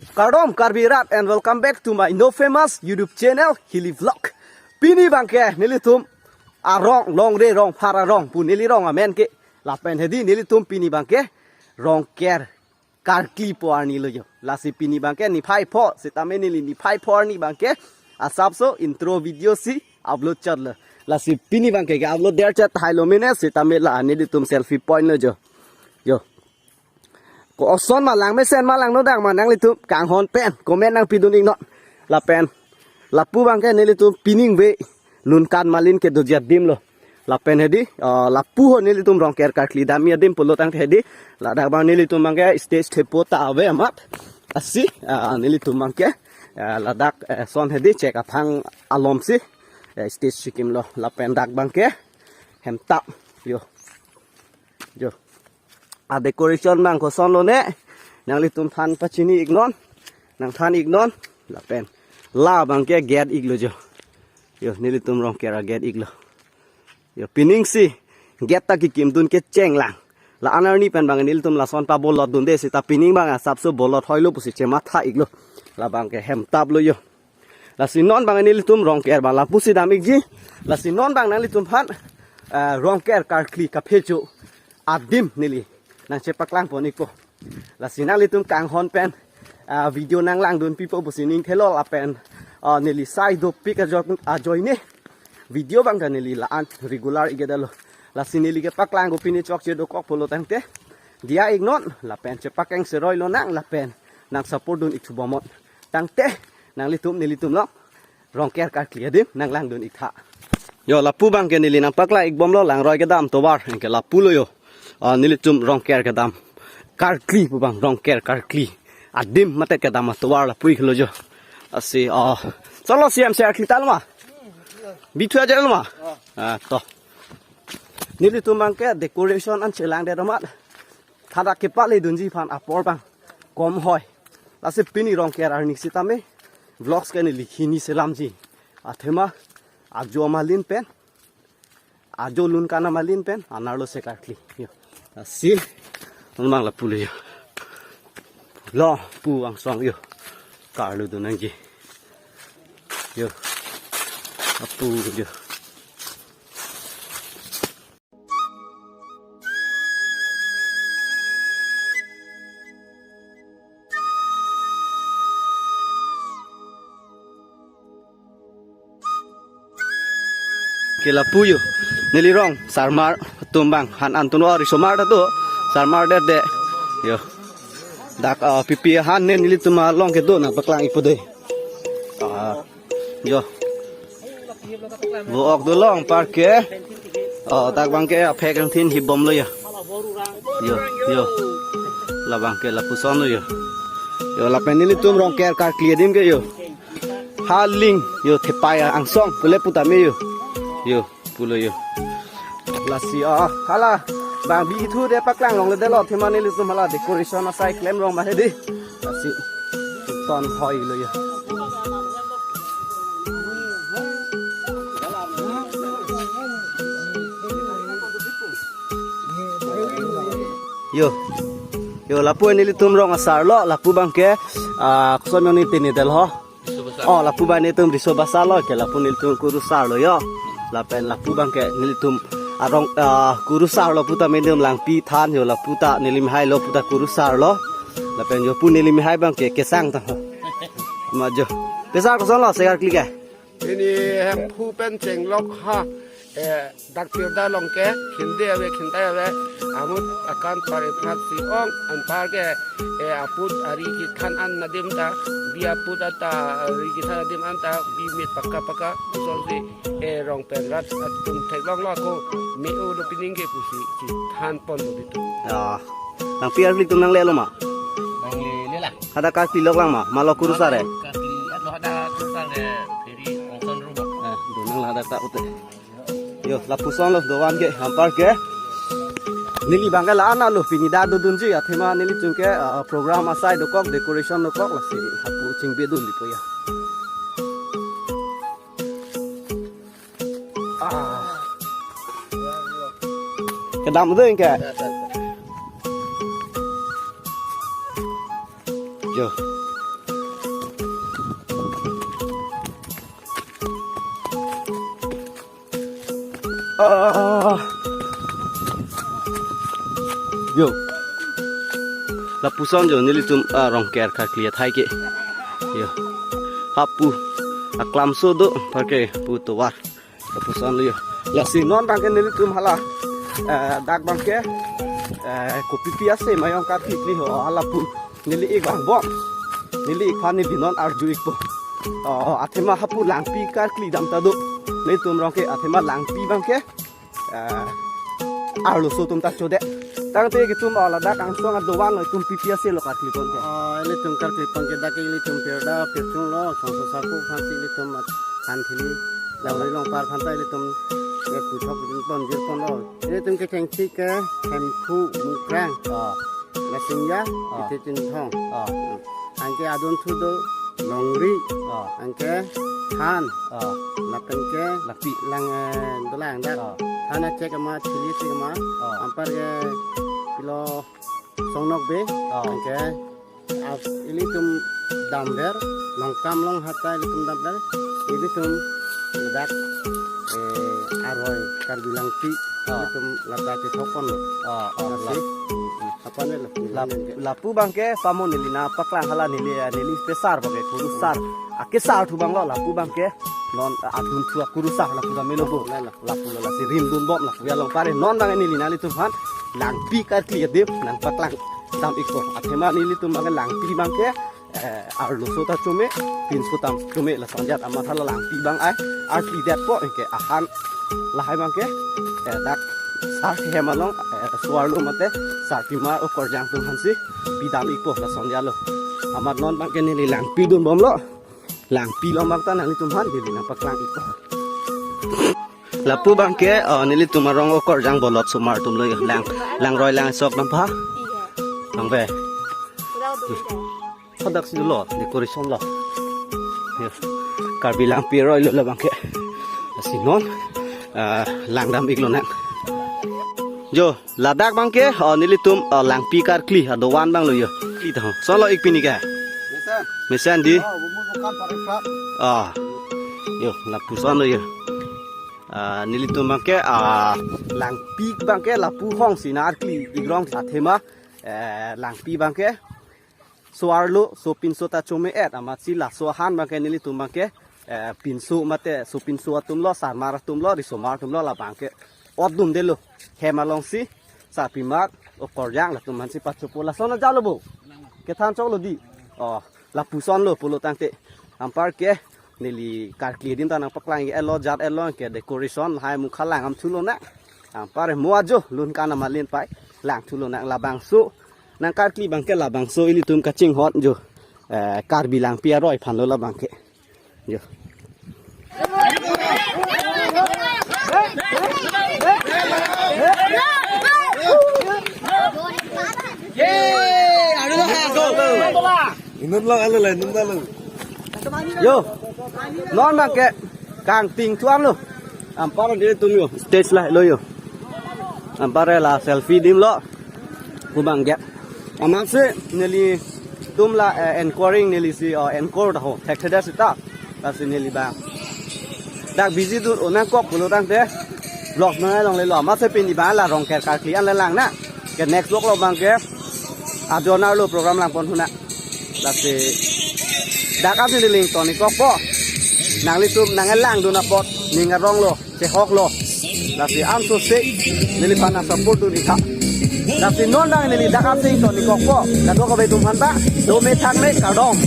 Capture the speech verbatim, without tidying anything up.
Kardom Karbi Rat and welcome back to my no famous YouTube channel Hili Vlog. Pini abangke nelitum arong, Longre Rongphar arong pu neli rong amen ke. Lapen hedi nelitum pini abangke Rongker karkli pu arni lo jo. Lasi pini abangke niphai pho, sitame neli niphai pho arni abangke asapso intro video si upload chot lo. Lasi pini abangke ke upload der chot hai lo mene, sitame la nelitum selfie point lo jo. Jo. Ko oson ma lang mesen ma lang nodak ma nanglitum kanghon pen comment nangpidun iknon. Lapen lapu abangke nelitum piningve Lunkan Malin kedoji adim lo. Lapen hedi, ah, lapu ho nelitum Rongker karkli damji adim pulo tangte hedi, ladak abang nelitum abangke stage thepo ta ave amat. Lasi, ah, nelitum abangke, ah, ladak, eh, son hedi chek aphang alom si, eh, stage chikim lo. Lapen dak abangke hemtap. Jo. Jo. A decoration abang koson lone, nanglitum than pachini iknon, nangthan iknon. Lapen la abangke gate iklo jo. Jo, nelitum Rongker a gate iklo. Jo, pining si gate ta kikimdun kecheng lang. La-an arni pen abang nelitum lason pabolot dunde, sita pining abang asapso bolot hoi lo pusi chematha iklo. La abangke hemtap lo jo. Lasi non abang nelitum Rongker abang lapusi dam ikji. Lasi non abang nanglitum aphan, eh, Rongker karkli kaphecho adim neli nangchepaklang pon ikpo. Lasi nanglitum kanghon pen, ah, video nanglangdun pipo pusi ning thelo lapen, ah, neli sai dopik ajo-, ajoine video abangke neli la-an regular ik-edetlo. Lasi neli kepaklang ko pini chokche dokok pulo tangte diya iknon lapen chepakeng seroi lonang lapen nang support dun ikthu bomnon. Tangte nanglitum nelitum along Rongker karkli adim nanglangdun iktha. Jo, lapu abangke neli nangpaklang ikbomlo, langroi kedam tovar, anke lapu lo jo. Ah, nelitum Rongker kedam karkli pu abang, Rongker karkli adim mate kedam atovar lapu iklo jo. Lasi, ah, cholo siam se karkli tal ma. Bithu aja ma. Ah, to. Nelitum abangke decoration an chelangdet amat. Thada kepale dunji aphan apor abang kom hoi. Lasi pini Rongker arni sitame vlogs ke neli hini selamji. Athema ajo Malin pen, ajo Lunkan Malin pen anerlo se karkli. Jo. Lasi non abang lapu lo jo. Lapu angsong jo. Karlu dun nangji. Jo. Lapu jo. Ke lapu jo. Neli rong sarmar atum abang han an tunwa risomar ta do. Sarmar det det. Jo. Dak, ah, pipi han ne nelitum along kedo nangpaklang ikpo dei. Ah. Jo. Vo-ok dolo anparke. Oh, dak abangke aphek angthin hibomlo jo. Jo, jo. La abangke lapuson lo jo. Jo, lapen nelitum Rongker karkli adim ke jo. Haling jo, thepai angsong pule putame jo. Jo. Pulo jo. Lasi, ah, hala abang bithu de paklang longledetlo, athema nelitum hala decoration asai klem rong ma hedi. Lasi ton hoi lo jo. Jo. Jo, lapu nelitum rong asar lo, lapu abangke, ah, koson neli pini del ho. Oh, lapu abang nelitum riso basa lo, ke lapu nelitum kurusar lo jo. Lapen lapu abangke nelitum arong, ah, kurusar lo puta medium langpi than jo, lapu ta neli mehai lo puta kurusar lo. Lapen jo pu neli mehai abangke kesang ta. Ma jo. Pesar koson lo se karkli ke? Pini Hemphu pen chenglok ha, eh, dak pirda along ke, khinde ave, khinde ave, amut akan pare phat si ong, anparke, eh, aput ari kethan an adim ta, bi aput ata ari kethan adim an ta, bi mit paka paka, kosonsi, eh, Rongpen rat atum theklong lo ako, me-o lo pining ke pusi, chethan pon lo bitu. Ah, nangpi arli atum nanglelo ma? Nanglelo lang. Hadak karkli lok lang ma? Malo kurusar e? Karkli, ado hadak kurusar e, phiri ongson rumah. Eh, do nang la hadak ta ute. Jo, lapuson lo dovan ke, anparke. Neli abangke la-an lo, pini dak dodunji, athema nelitum ke, ah, program asai dokok, decoration dokok, lasi hapu chingbedun dipo jo. Ah. Kedam dei ke. Jo. Ah. Yo. Lapuson yo nelitum, ah, Rongker karkli athai ke. Yo. Hapu aklamso do, anparke pu tovar. Lapuson lo yo. Lasi non abangke nelitum hala, eh, dak abangke, eh, kopipi ase ma yong karkli kli ho, hala pu neli ik vangbom. Neli ik aphan neli non arju ikpo. Oh, athema hapu langpi karkli dam ta do. Nelitum Rongker athema langpi abangke, eh, arloso atum ta chodet. Tangte itum, oh, ladak angsong adovan lo, itum pipi ase lo karkli pon ke. Oh, ilitum karkli pon ke dak ilitum pirda pirchung lo, songso sarpo aphansi ilitum at-, han thili, lawri longpar aphan ta ilitum, ya, puthok pon jir pon lo. Ilitum kechengsi ke Hemphu, Mukrang, oh, Lasingja, oh, Titi Chinthong. Oh. Anke adunthu do Longri, oh, anke Than, oh, lapen ke Langpi. Lang, eh, dolang dak. Oh. Than achek ama, thili achek ama, oh, anparke pilo Songnok Bey, oh, anke as ilitum damver, Longkam Longhata ilitum damver, ilitum dak, eh, aroi Karbi Langpi, oh, ilitum ladak kethok pon lo. Oh, oh, lasi, la-, apa ne lo, lap-, lapu abangke pamo neli nangpaklang hala neli, eh, neli pesar abangke kurusar. Akesar thu abang lo lapu abangke non, eh, adunthu akurusar lapu dam melo bo. La, la. Lapu lo lasi rim dunbom lapu ya along pare non abang neli nanglitum aphan langpi karkli adim nangpaklang dam ikpo. Athema nelitum abang langpi abangke, eh, arloso ta chome, pinso ta chome lason ajat amat hala langpi abang ai arkli detpo anke ahan lahai abangke, eh, dak sar hem along, eh, so-arlo mate sarpimar okorjang atum aphansi pidam ikpo lason ajat lo. Amat non abangke neli langpi dunbom lo. Langpi along abang ta nanglitum aphan neli nangpaklang ikpo. Lapu abangke, oh, nelitum arong okorjang bolot somar atum lo yo. Lang, langroi langsok dampa. Iya. Langve. Udah dulu deh. Hadak si lo, decoration lo. Yo. Karbi langpi aroi lo la abangke. Lasi non, ah, lang dam ik lonang. Yo, ladak abangke, oh, nelitum, oh, langpi karkli adovan abang lo yo. Kli ta ho. Son lo ik pini ke? Mesen. Mesen dei? Oh, bumu bukan parekrap. Ah. Yo, lapuson lo yo. Ah, nelitum abangke, ah, langpi abangke lapu hongsi nang arkli ik rong athema, eh, langpi abangke so-arlo, sopinso ta chome-et amatsi laso ahan abangke nelitum abangke, eh, pinso mate sopinso atum lo, sarmar atum lo, risomar atum lo, la abangke ot dundelo. Hem alongsi sarpimar okorjang latum aphansi pachopo lason ajat lo bo. Kethan chok lo dei. Oh, lapuson lo pulo tangte. Anparke neli karkli adim ta nangpaklang elo jat elo ke decoration lahai mukha lang am thu lonang. Anpar mo ajo lun kana malin pai lang thu lonang labangso. Nang karkli abangke labangso ilitum kachinghon jo. Eh, Karbi langpi aroi aphan lo la abangke. Jo. Inut lo alo le, inut lo alo. Yo. Non abangke kangting thuan lo. Anpar nelitum yo. Stage lahai lo yo. Anpar la selfie adim lo. Kubang gap. Amatsi nelitum la, eh, anchoring nelisi, oh, anchor ta ho. Thekthedet sita. Lasi neli abang dak busy dun onang kok pulo tangte vlog nang along le lo. Amatsi pini abang la Rongker karkli an le lang nang. Ke next vlog lo abangke ajonar lo program lang pon thu nang. Lasi dak an neli ling toni kokpo. Nanglitum nang elang dun apot ning arong lo, chehok lo. Lasi anso se neliphan nang support dun ik tha. Lasi non abang neli dak an ling toni kokpo. Kadokave atum aphan ta dome thakme kardom.